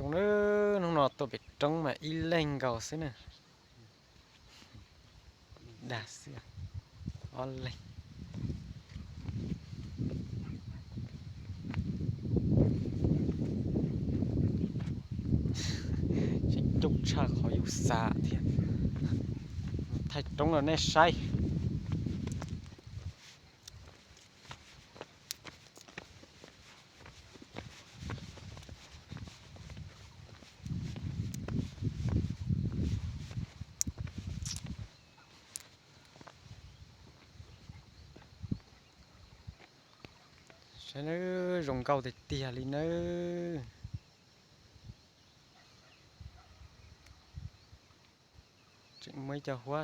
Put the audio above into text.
Nawb, hnub no tuaj pem roob mas ib leeg nkaus xwb na. Dag xwb, ob leeg. Tseem coob tshaj qhov yus xav thiab. Thaij roob rau nej saib. Saib nawb, zoo nkauj tiag tiag li nawb. Tseem muaj ib co huab.